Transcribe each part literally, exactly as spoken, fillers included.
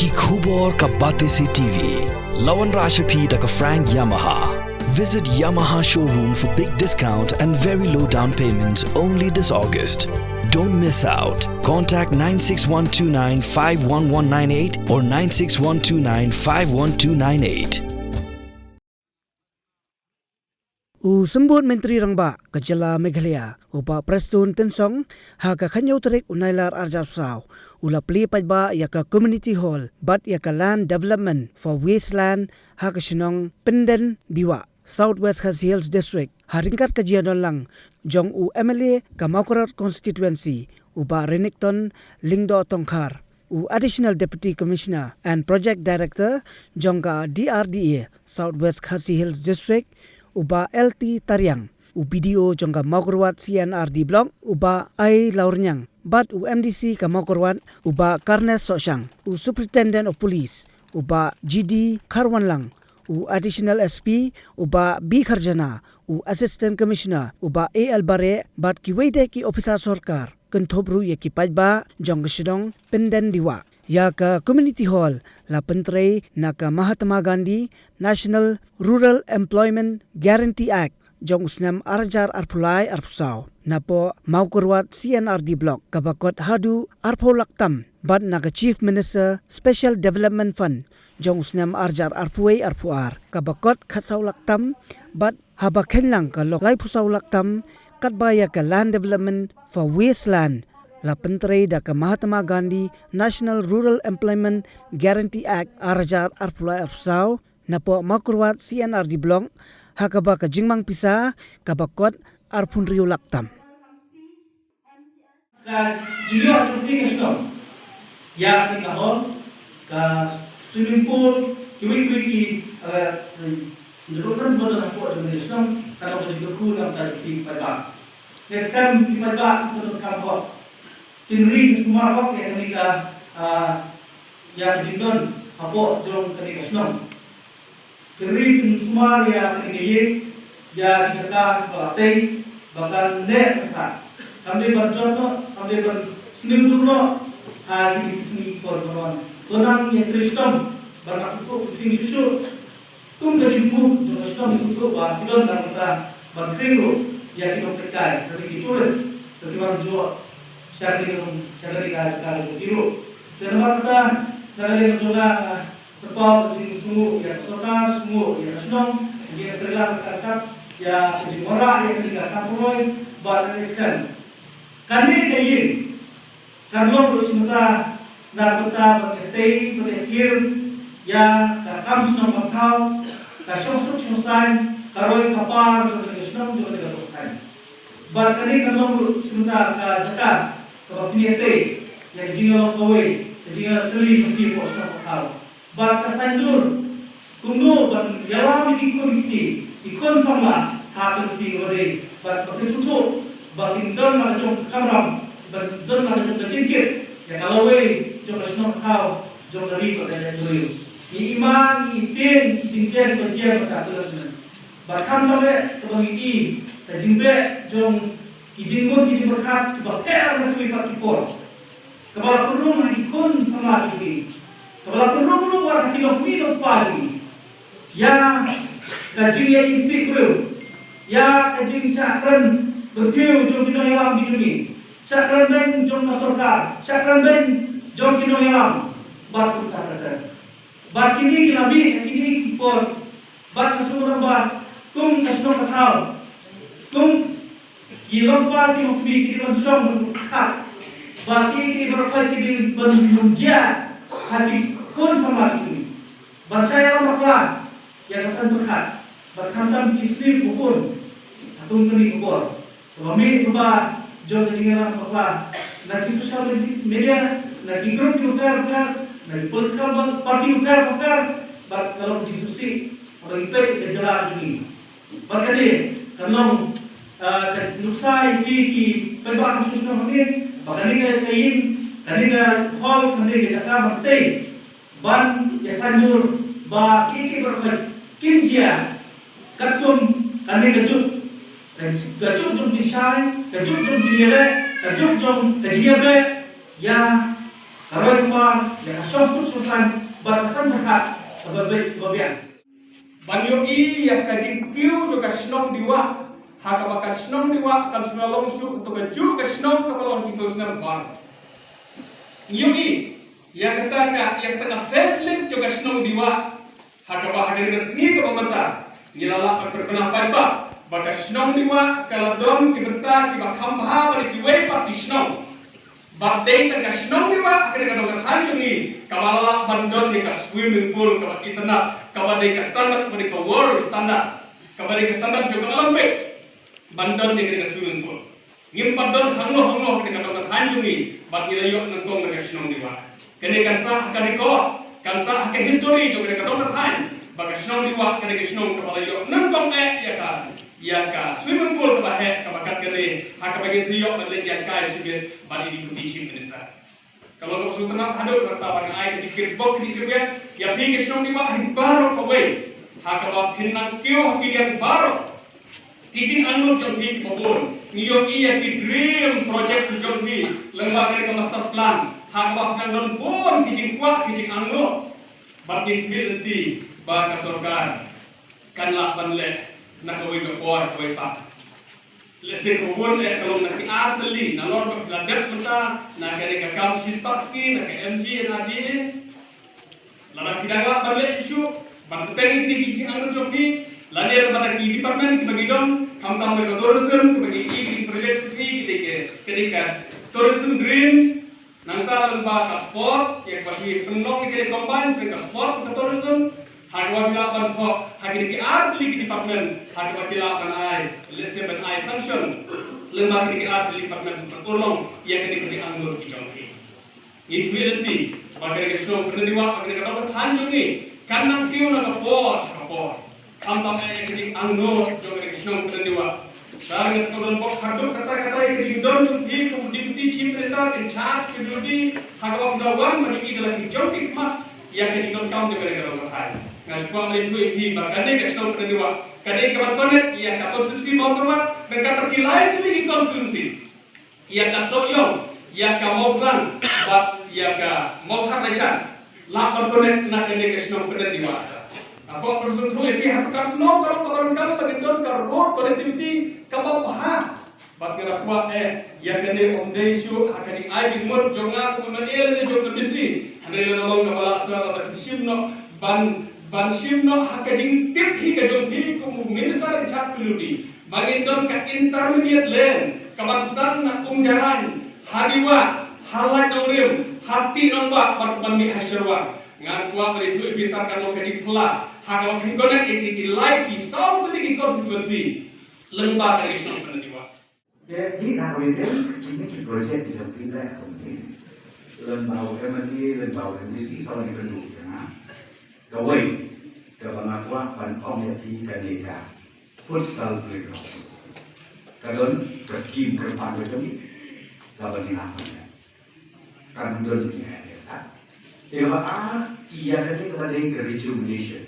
Ki khubor ka Batesi T V. La wanrah sha phi da ka Frank Yamaha. Visit Yamaha showroom for big discount and very low down payments only this August. Don't miss out. Contact nine six one two nine five one one nine eight or nine six one two nine five one two nine eight. U Symbud Myntri Rangbah ka jylla Meghalaya, u Bah Prestone Tynsong, ha ka khathynñiew tarik u Nailar arhajar arphew saw, u la plie paidbah ïa ka Community Hall bad ïa ka Land Development for Waste Land ha ka shnong Pyndendiwah, South West Khasi Hills District, ha ryngkat ka jingïadon lang jong u M L A ka Mawkyrwat Constituency, u Bah Renikton Lyngdoh Tongkhar, u Additional Deputy Commissioner and Project Director jong ka D R D A South West Khasi Hills District, u Bah L T Tariang, u B D O jong ka Mawkyrwat C and R D Block, u Bah I Lawrniang, bad u M D C ka Mawkyrwat, u Bah Carnes Sohshang, u Superintendent of Police, u Bah G D Kharwanlang, u Additional S P, u Bah B Kharjana, u Assistant Commissioner, u Bah A L Bareh, bad kiwei de ki ophisar sorkar, kynthup ruh ïa ki paidbah jong ka shnong Pyndendiwah. Ïa ka Community Hall la pyntrei na ka Mahatma Gandhi National Rural Employment Guarantee Act jong u snem arhajar arphew lai arphew saw, napoh Mawkyrwat C and R D Block, kaba kot haduh arphew lak tam, bad na ka Chief Minister Special Development Fund jong u snem arhajar arphew wei arphew ar, kaba kot khatsaw lak tam, bad haba kheiñ lang ka lok laiphew saw lak tam, katba ïa ka Land Development for Waste Land la pyntrei da ka Mahatma Gandhi National Rural Employment Guarantee Act arhajar arphew lai arphew saw, napoh Mawkyrwat C and R D Block, ha kaba ka jingmang pisa kaba kot arphew hynriew lak tam. Ka jingïoh jong phi ka shnong ïa kane ka hall, ka swimming pool, kiwei kiwei ki, eh, development ba don hapoh jong kane ka shnong, ka long ka jingkyrkhu na ka bynta jong phi ki paidbah. Ngi skhem ki paidbah ki paidbah ki hok, kin ri kin sumar hok ïa kane ka, ah, ïa ka jingdon hapoh jong kane ka shnong. Kin ri kin sumar ïa kane ka ïing, ïa ki jaka ba la tei, ba kan neh ka sat. Kam dei ban jot noh, kam dei ban sniew dur noh ha kine ki sngi ki por ban wan. To nang ïa trei shitom ban ïa kyntu kyntu shuh shuh. Kum ka jingthmu jong ka shnong, ngi sngewthuh ba ki don na ka bynta ban khring ruh ïa ki nongpeitkai, lane ki tourist, ba ki wan jooh sha kane ka, sha kane ka jaka ka jong ki ruh. Te namar kata, na ka liang jong nga, nga kyrpad ka jingsngewnguh ïa ka sorkar, sngewnguh ïa ka shnong, ka jingïatreilang ryngkat ïa ka jingwanrah ïa kane ka kam pynroi bad ka jingskhem. Kane ka ïing kan long ruh shi bynta na ka bynta ban ïatei, ban ïakhir ïa ka kam shnong kam thaw, ka shongsuk shongsaiñ, ka roi ka par jong kane ka shnong, jong kane ka pyrthei. Bad kane kan long ruh shi bynta ka jaka kaba phin ïatei ïa ka jingïalong kawei, ka jingïatei jong phi hapoh shnong hapoh thaw. Bad ka saiñdur kumno ban ïalam ïa ki khun ki kti, ki khun samla ha ka lynti kaba dei, bad ba kin sngewthuh ba kin don la ka jong ka kamram, ba don la ka jong ka jingkit ïa ka lawei jong ka shnong ka thaw, jong ka ri bad ka jaitbynriew. Ngi ïma, ngi tieng ki jingjia kiba jia bad ka khlem. Bad khamtam eh kaba ngi i ka jingbeh jong ki jingmut ki jingpyrkhat kiba pher na kiwei pat ki por, kaba la pynrung ha ki khun samla ki jong ngi, kaba la pynrung ruh wat ha ki longkmie longkpa jong ngi, ïa ka jingïaisih briew, ïa ka jingshah kren byrthiew jong ki nongïalam ki jong ngi, shah kren beiñ jong ka sorkar, shah kren beiñ jong ki nongïalam, bad kumta ter ter. Bad kine ki la mih ha kine ki por, bad ka sngewbha ba kum ka shnong ka thaw, kum ki longkpa ki longkmie ki dei ban shong ban pyrkhat ba ki, ki baroh ki dei ban lum jia ha ki khun samla ki jong ngi. Ban shah ïalam bakla ïa ka saiñ pyrkhat, bad khamtam ki sniew ki bun ha kum kane ka por. Kaba mih kaba jong ka jingïalam bakla na ki social media, na ki group ki bapher bapher, na ki political party bapher bapher, bad ka long ka jingsngewsih haba ngi peit ka jylla ka jong ngi. Bad kane kan long, ah, ka nuksa ïa phi ki paidbah nongshong shnong hangne ba kane ka, ka ïing, kane ka hall, kane ka jaka ban tei, ban ïa saiñdur ba kiei kiei baroh kin jia katkum kane ka juk, ka juk jong jingshai, ka juk jong jingïaleh, ka juk jong ka jingïabeh ïa Ka roi kumar ïa ka shongsuk shongsaiñ bad ka saiñ bad ka beit ba biang. Ban ïohi ïa ka jingkiew jong ka shnong Diwah, ha kaba ka shnong Diwah kam shym la long shuh, to ka juh ka shnong kaba long ha ki kiew snem baroh. Ïohi ïa kata ka, ïa kata ka facelift jong ka shnong Diwah, ha kaba ha kane ka sngi kaba mynta ngi la lah ban pynbna paidbah ba ka shnong Diwah ka la don ki bynta kiba kham bha bad kiwei pat ki shnong. Bad dei tang ka shnong Diwah ha kane ka dong ka thaiñ jong ngi kaba la lah ban don ïa ka swimming pool kaba itynnad, kaba dei ka standard, kaba dei ka world standard, kaba dei ka standard jong ka Olympic. Ban don ïa kane ka swimming pool. Ngim pat don hangno hangno ha kane ka dong ka thaiñ jong ngi, bad ngi la ïoh nyngkong na ka shnong Diwah. Kane kan sah ha ka record, kan sah ha ka history jong kane ka dong ka thaiñ ba ka shnong Diwah kane ka shnong kaba la ïoh nyngkong eh ïa ka, ïa ka swimming pool kaba heh kaba kat kane, ha kaba ngin sa ïoh ban leit ïakai shibit bad i Deputy Chief Minister. Ka long kaba sngewtynnat haduh katta ba nga ai ka jingkyrpad, ka jingkyrpad ïa phi ka shnong Diwah ha baroh kawei, ha kaba phin nang kiew ha ki liang baroh. Ki jingangnud jong phi kiba bun, ngi ïohi ïa ki dream project jong phi lyngba kane ka master plan, ha kaba phin nang don bun ki jingkwah, ki jingangnud. Bad ngi khmih lynti ba ka sorkar kan lah ban leh na kawei ka por kawei pat. Lehse kaba bun eh ka long na ki ar tylli, nalor ba la dep mynta na kane ka kam shispah snem na ka M G N R G A. Lada phi dang lah ban leh shuh shuh ban bteng ïa kine ki jingangnud jong phi, lane lada ki department kiba ngi don, khamtam na ka tourism kiba ngi ïohi ki project ki, ki dei ka, ka dei ka tourism dream. Nangta lyngba ka sport, ïa kaba phi pynlong ïa kane ka combine, ka sport ka tourism, ha kaba phi lah ban thoh ha kine ki ar tylli ki department, ha kaba phi lah ban ai, lehse ban ai sanction lyngba kine ki ar tylli department ban urlong ïa kine ki jingangnud ki jong phi. Ngi khmih lynti ba kane ka shnong Pyndendiwah, ba kane ka dong ka thaiñ jong ngi kan nang kiew na ka por sha ka por. Khamtam eh ïa ka jingangnud jong kane ka shnong Pyndendiwah. Sa nga sngewdon bok haduh katta katta ïa ka jingdon jong phi kum u Deputy Chief Minister in charge P W D, ha kaba phi la wan ban ïohi da la ki jong ki khmat ïa ka jingdonkam jong kane ka dong ka thaiñ. Nga sngewbha ban ïathuh ïa phi ba kane ka shnong Pyndendiwah ka dei kaban connect ïa ka constituency Mawkyrwat bad kata ki lai tylli ki constituency. Ïa ka Sohiong, ïa ka Mawphlang, bad ïa ka Mawthadraishan. Lah ban connect na kane ka shnong Pyndendiwah. Nga kwah ban sngewthuh ïa phi ha ka katno ka long kaba donkam ba ngin don ka road connectivity kaba bha. Bad nga la kwah eh ïa kane ym dei shuh ha ka jingai jingmut jong nga kum u M L A lane jong ka M D C. Hynrei la long kaba lah shuh lada phin shim noh ban, ban shim noh ha ka jingtip hi ka jong phi kum u Minister in charge P W D. Ba ngin don ka intermediate lane kaban sdang na Umjarain, ha Diwah, ha Laitumkhrah, ha Tih Nongbah, bad kaban mih ha Sherwang. Nga kwah ban ïathuh ïa phi sa kan long ka jingphylla ha kaba phin connect ïa ki, ki lai ki saw tylli ki constituency lyngba kane ka shnong Pyndendiwah. Te hi na kawei de, kine ki project ki jong phi leh kumne. Lyngba u M L A, lyngba u M D C, sa wan ïakynduh ïa nga. Kawei kaba nga kwah ban ong ïa phi kane ka futsal playground. Ka don ka skim kyrpang ka jong ngi kaba ngi nang ban leh. Kan don jingeh ïa ka. Te kaba ar, ïa kane kaba dei ka rejuvenation.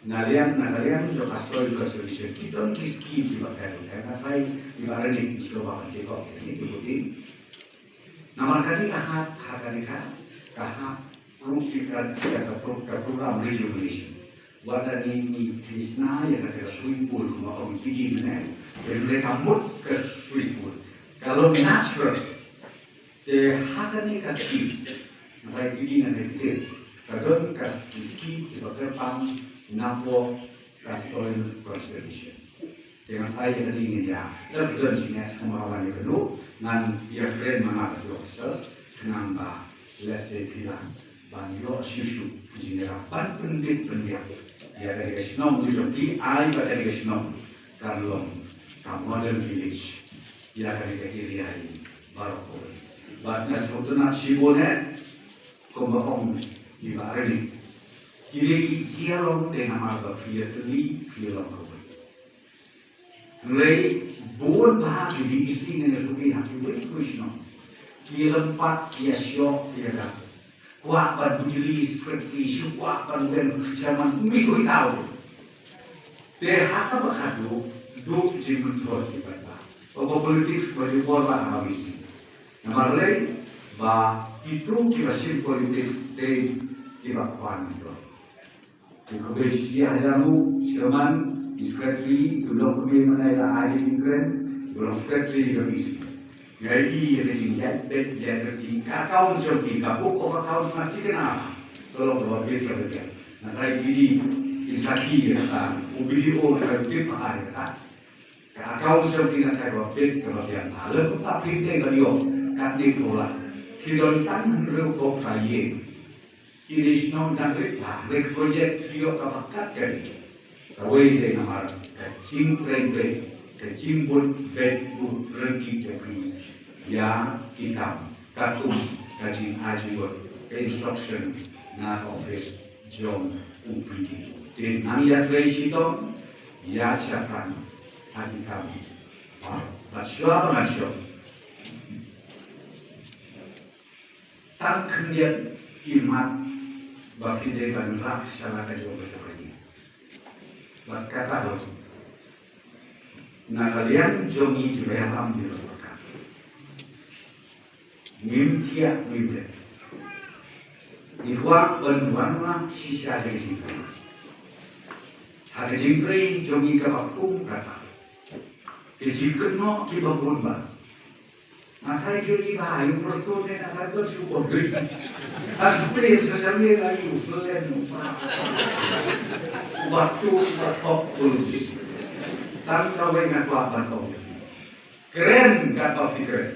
Na liang, na ka liang jong ka soil conservation ki don ki skim kiba kyrpang. Nga trai kiba rynïeng ki sngewbha ban tip ïa kine ki bynta. Namar kane ka hap, ha kane ka, ka hap pro-, ka, ka, ka pro-, ka program rejuvenation. Wat la ngi, ngi, ngi shna ïa kata ka swimming pool kumba ong phi mynne. Hynrei ka mut ka swimming pool ka long natural. Te ha kane ka skim, nga trai phi, nga trai phi, ka don ka skim kiba kyrpang napoh ka soil conservation. Te nga trai ïa kane ngin ïa, lada don jingeh sa kumba wan ïakynduh, ngan ïakren ma nga bad ki officers khnang ba lehse phi lah ban ïoh shuh shuh jingïarap ban pynbit pynbiang ïa kane ka shnong u jong phi, ai ba kane ka shnong kan long ka model village ïa kane ka area hi baroh kawei. Bad nga sngewtynnat shibun eh, kumba ong i Bah Reni, kine ki ïa long te namar ba phi ïatylli, phi ïa long kawei. Hynrei bun bah ki V E C ne ruh ha kiwei kiwei shnong ki lympat, ki ïa shoh, ki ïa dap. Kwah ban bujli secretary, shu kwah ban wen chairman, ym ïoh ïa u. Te ha kaba khadduh, duh jingmyntoi ki paidbah. Ba politics ba ju bor ba ha V E C. Namar lei ba Kito kiba shim politics te kiba kwah kito. Ki khublei shibun ïa u chairman, ki secretary, ki long kmie mynta ïa la ai jingkren, ki long secretary ka B C. Nga ïohi ïa ka jingïaid beit ïaid reti, ka account jong ki, ka book of accounts ma ki kynmaw. Ka long kaba bit kaba biang. Nga tharai ki dei ki sakhi ïa kata, u B D O nga tharai u tip bha ïa kata. Ka account jong ki nga tharai kaba bit kaba biang. Ha lem kumta phi teng ka ïoh katne phew lak. Ki don tang hynriew phew phra ïing. Kine shnong dang rit bha, rit project phi ïoh kaba kat kane. Kawei de namar ka jingtrei beit, ka jingbud beit u rynti jong phi ïa ki kam, katkum ka jingai jingmut, ka instruction na ka office jong u B D O. Te nang ïatrei shitom, ïa shaphrang ha ki kam. Bad shuwa ban shuwa. Tang khyndiat ki mat ba phi dei ban rah sha la ka jong ka jong ka jong. Bad kata ruh na ka liang jong ngi kiba ïalam ïa ka sorkar. Ngim thiah ngim dep. Ngi kwah ban wanrah shisha jong ka jingtrei. Ha ka jingtrei jong ngi kaba kum kata. Ki jingkynnoh kiba bun ba. Nga tharai jong ngi ba, ïa u Prestone ne nga tharai don shu bok dei. Nga shu plie social media ïa u Selen u pa. U ba tu, u ba thok tu. Tang kawei nga kwah ban ong. Kren katba phi kren.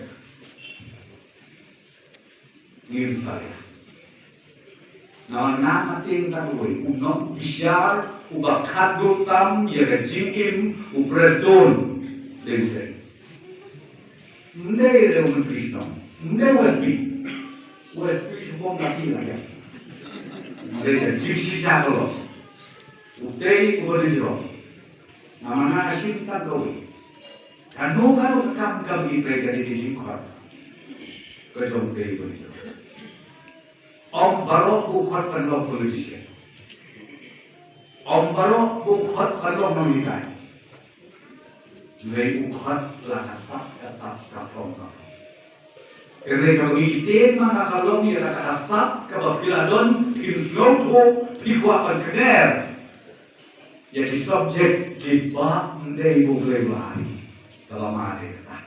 Ngin sa leh. Namar nga ma tieng tang uwei u nongbishar uba khadduh tam ïa ka jingim u Prestone. Dei u dei. Ym dei re u Myntri Shnong, ym dei u S P. U S P shu bom lati la ïa. Ym dei re, jingshisha ka los. Utei uba dei jrong. Namar nga shim tang kawei. Kano kano ka kam kam ki trei ka dei ka jingkhot. Ka jong utei uba dei jrong. Ym baroh u khot ban long politician. Ym baroh u khot ban long nonghikai. Hynrei u khot la ka sap ka sap ka phrong ka phrong. Hynrei kaba ngi ktien ma nga ka long ïa kata ka sap kaba phi la don phin sngewthuh phi kwah ban kner. Ïa ki subject kiba ym dei u Blei u la ai. Kaba ma dei kata.